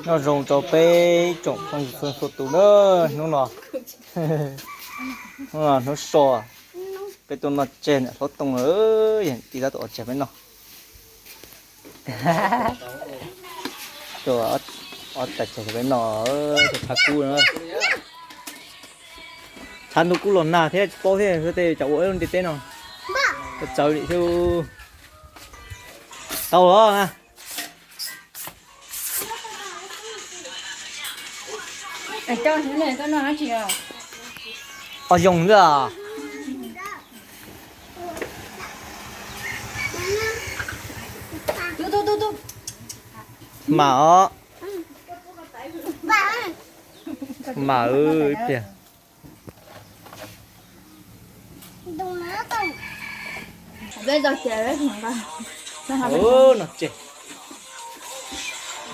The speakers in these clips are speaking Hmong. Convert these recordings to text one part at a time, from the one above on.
Nyob zoo rau peb tsoom phooj ywg txhua tus na, hnub no, hnub no hnub so, peb tuaj noj tseg ntawm Hlob Tooj, yog tij tab tom ua tseg peb noj. Tuaj ua tseg peb noj, tshav kub na. Tshav ntuj kub los nag thiab tsis paub thiab, tej cov ua ib lub ntiaj teb no, txawv li thiab. Tau los na. Os, yoos ntag. Mas os. Mas ib pliag. No ces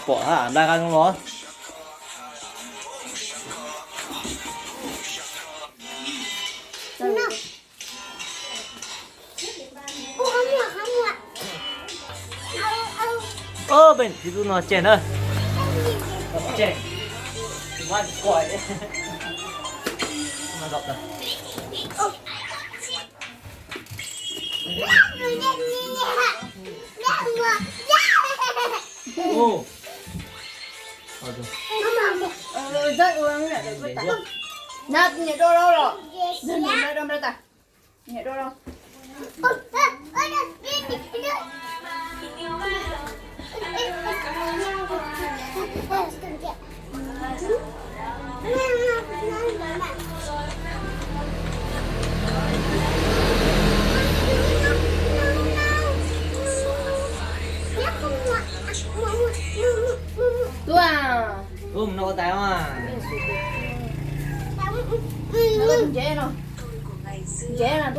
pom hab dai nqa zoo los. Peb tib tug no tseg na. Tseg. Nyiam dua los, nyiam dua los, nyiam dua los. Tuaj, tuaj mus noj tais os. Ntsev no,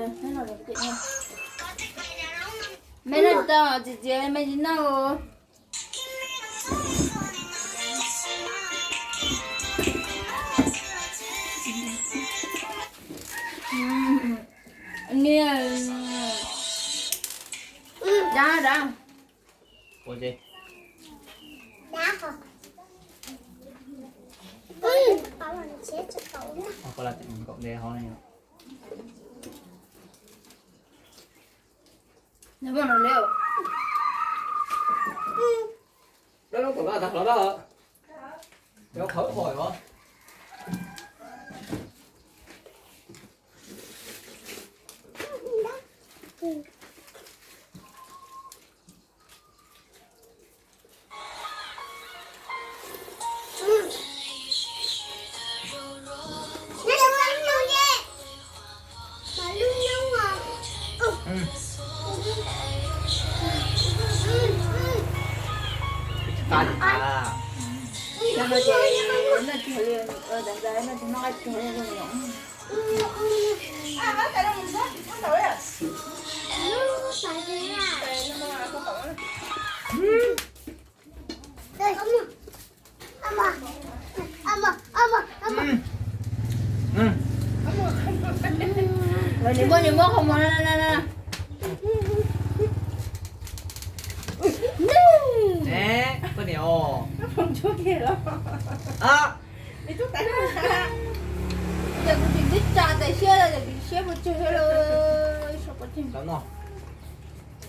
ntsev no tuaj. Me noj tsis tau, txiv txiv me tsis noj. Niam, dab dab. Nws muab, nws muab qhov muag no no. Koj niam os. Ces kuv tsis twb tsa tais siab, ces kuv siab puas tsawg thiab lauj.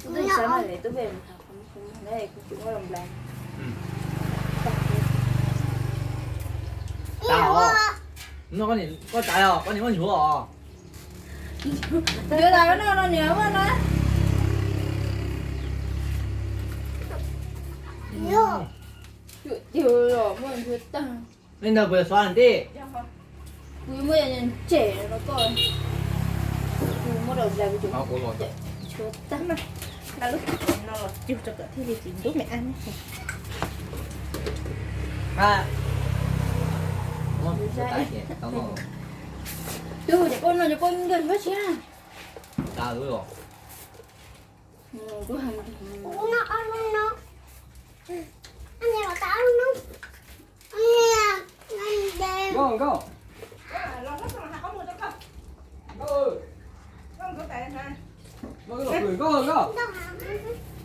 Kuv twb xav no, kuv tsis muab los nplais. Koj tas os, koj niam muab nchuav os. Yuav tas no no niam muab no. Cuam tiag los muaj nchuav tag. Li ntawd puas yog xov ntij? Kuv yuav muab yog tsem no koj. Kuv muab rau nplais kuv tseem tshuav tag. Nqa lub no los cug rau kom thiaj li tsis ntub me ab. Cug ces koj no cov poj nkag yuav tsis. Tau os. Nkauj, nkauj. Nkauj, nkauj, nkauj.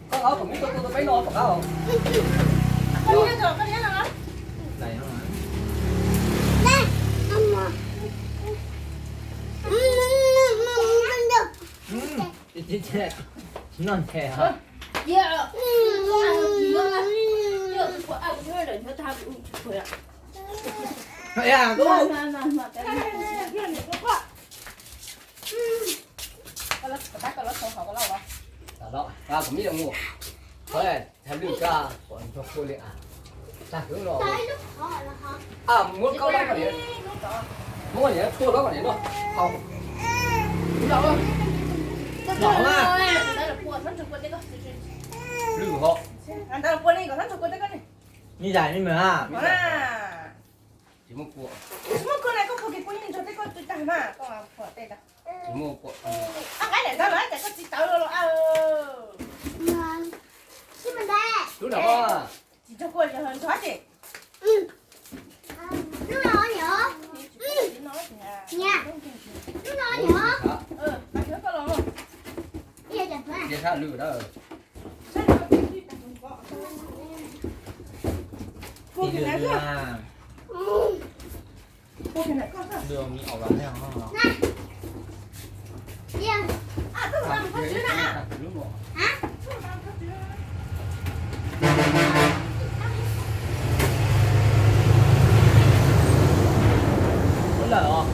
Koj los kom mib tua tua peb no tom qab os. Tsis noj ntshe hos. Kuv mib mus, qhov lwj koj pom nrog kuj li a. Tag hwv los, muab koj lab kom niam, muab niam tshuaj lab kom niam noj. Hau, lwj hov. Ni zais ni mws a. Tsis muaj kua, tsis muaj kua na, koj phuam kev kua yeej nrog tej koj tw tag mas koj phuam tej tag. Tsis muaj kua. Ab, qaib daim ntawd los cas koj tsis tawv los a. Lub no. Tsis nrog kua yog nrog ces. Lub no nyob. Nyob. Lub no nyob. Cia sab lwj dawb. Ua me aum los ne. Ib lawm os.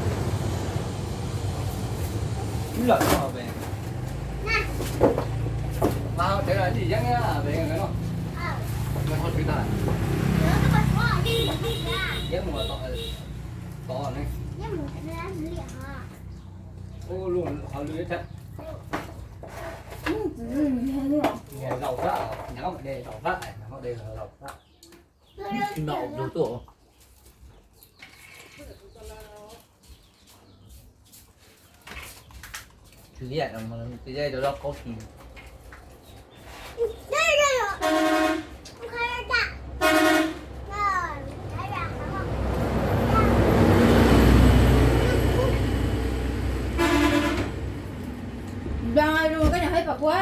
Ib lawm no pem. Mas dev los ib yeeb pem no. Yeeb mus tom, tom ne. Ub, lub qhov lwj thiab. Zaum sab, nyav de zaum sab, nyav de zaum sab. Tsis noj lug tuaj. Tsw yam no mas tis dej rau loj qaub tis. Npla zoo koj nyuam haib pam kua.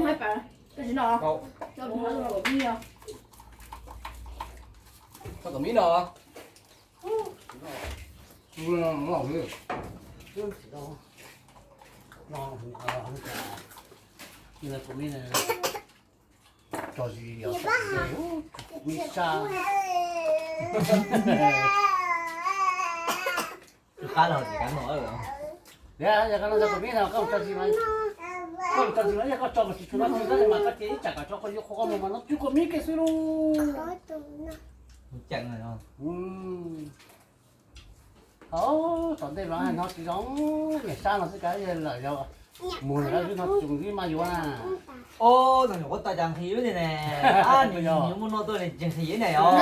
Haib pam, koj tsis noj. Koj tom mib no. Tsis qab los tsis qab no. Yog no cov kuv mib no koj mus tso zis mas, koj mus tso zis mas yog koj tso mas tsis tshua noj tsis noj mas koj cia ib tsam kom tso koj yuav qhuav koj mus mas noj cwb kua mib kiag xwb lauj. Ceem no. Tom ntej mas no tsis zoo, niam sab no xwb kav lawm yog mus lawm no tsis zoo mas yuav na. Os, no nyuam qhuav tau cas nqhis lub tiag ne. Ab, nws yuav muaj noj tuaj ne, tseem nqhis ne os.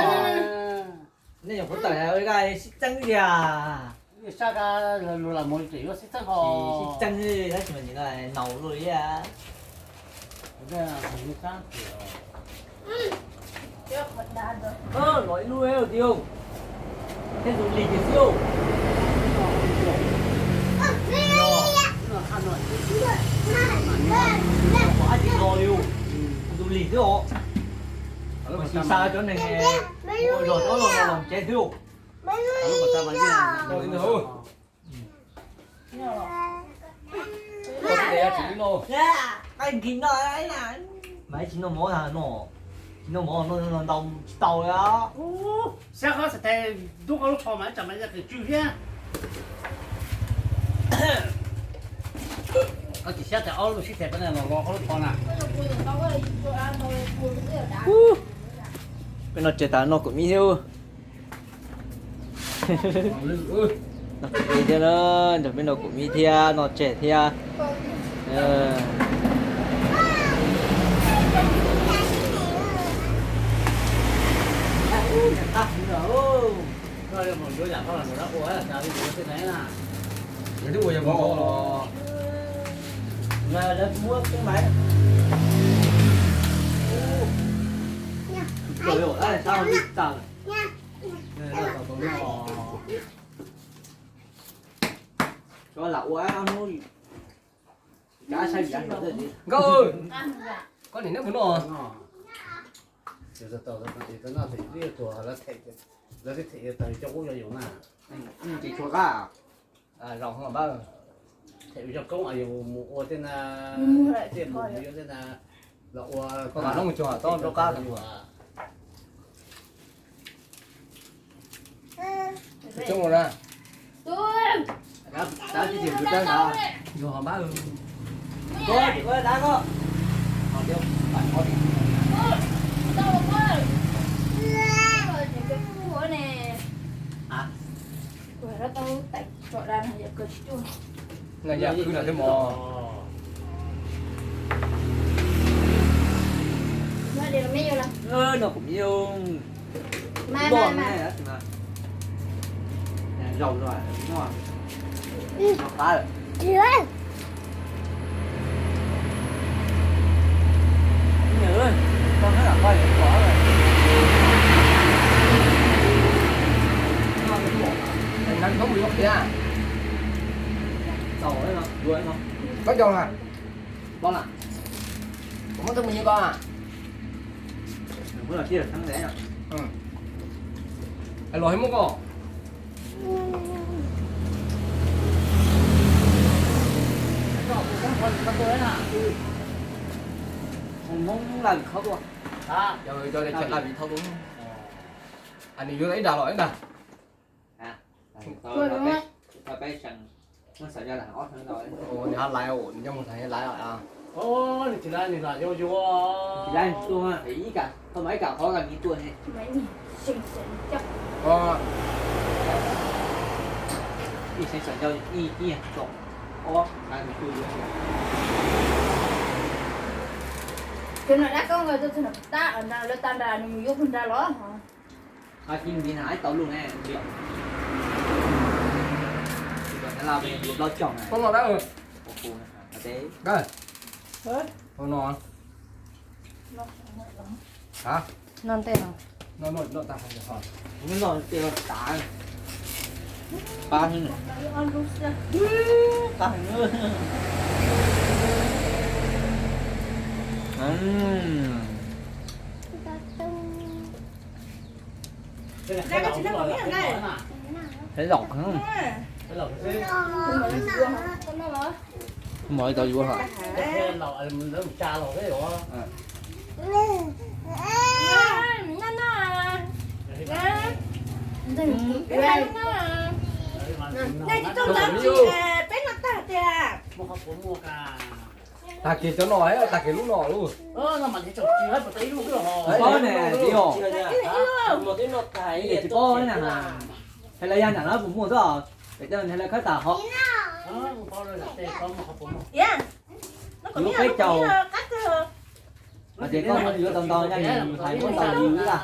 Nej nyuam qhuav tawm ua sib txeeb tiag. Sab kab lug lam mus tseem yuav sib txeeb ho. Sib txeeb tab sis mas nim no naus luaj li. Los ib lub tiag, thiab tus lig tiag xwb. Ab tsis no li, tus lig xwb os. Ua tsis xa cov neeg, ua zog cov los los tsev xwb. Mas tsis noj mov no, tsis noj mov no ntau tsis tau li. Siab qhov xav tes ntub koj lub tsho mas ib tsam mas yog qis tsw thiab. Koj tsis siab tes ob lub sib tes peb los los koj lub tsho na. Peb noj tseg tas noj kuv mib thiab. Noj kuv mib thiab na, nrog peb noj kuv mib thiab noj tseg thiab. Yuav twb ua yog npau los, lawv muab xeeb maiv. Tsis lam ua ob hnub. Nkauj, koj nim neb puas noj? Noj, noj, lawv thiaj them cov koob cov yus na. Tsis tshua qab. Zaum hov npawg, them cov koob yus mus ua tej na, tej mus yus tej na, los ua koj mam hlub mus tsuag tau rov qab. Coob na. Yus ho npab. Yam khwb no thiab mos. No kuv me yooj. Zaum no, no qab lawm. Koj cov na, kuv muab thawj mus nyiam koj. Los thiab muab koj. Hmoob laj vim thauj tuaj. Cov li tsis laj vim thauj tuaj. Nws yuav ib nra los ib nra. Nws ho laiv, nws coj mus thav laiv os. Nws tsis laiv, nws lam yuav yuav. Ib kam, thaum mas ib kam qhov kam nws tuaj ne. Cov no dab koob nkawd tuaj txog nram tab, lawv tag nrho nws mus yuav puag nrad los. Tau lub ne, tsis kom nws laj yuav plaub cog na. Ua no. Noj ntej no. Pab heev. Hlais zaum. Mos li tau yuav hos. Tag kis cov no, tag kis lub no lauj. Tsis paub na, hais lawv yog nram no puas muaj xwb os, pem tej hais lawv khawb tas hov. Yuav peb caug. Hos tias koj muab yuav tau ntau nyaj nws hais muab tau yus ib laj.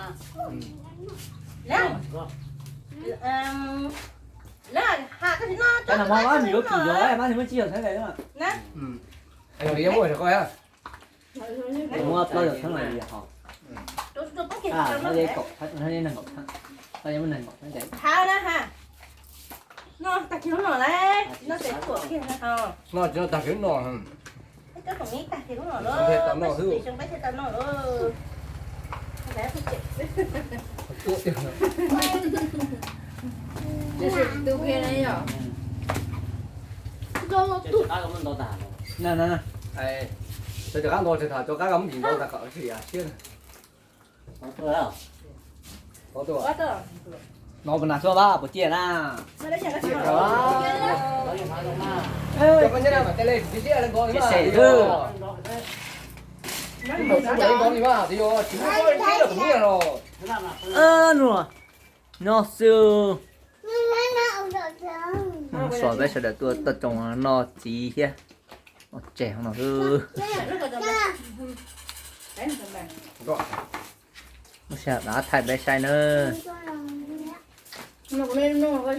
Cov no mas nws yuav kim yog mas nws muab tsib yog txheeb ntawd. Muab plaub yog txheeb los yog hos. Nees nkaum txheeb, nees nkaum txheeb, nees nkaum txheeb ntawd. No tsis no tag kis no. Rov qab nto tsis tham, rov qab muab ntim nto tas kom siab. Nov puas nas xua pab puas ciaj na. Noj xwb. Xom peb sawv daws tuaj toj tsoo noj txiv thiab. Noj tseg no xwb. Lub sij hawm no thaij peb saib nawb. No kuv nej noj koj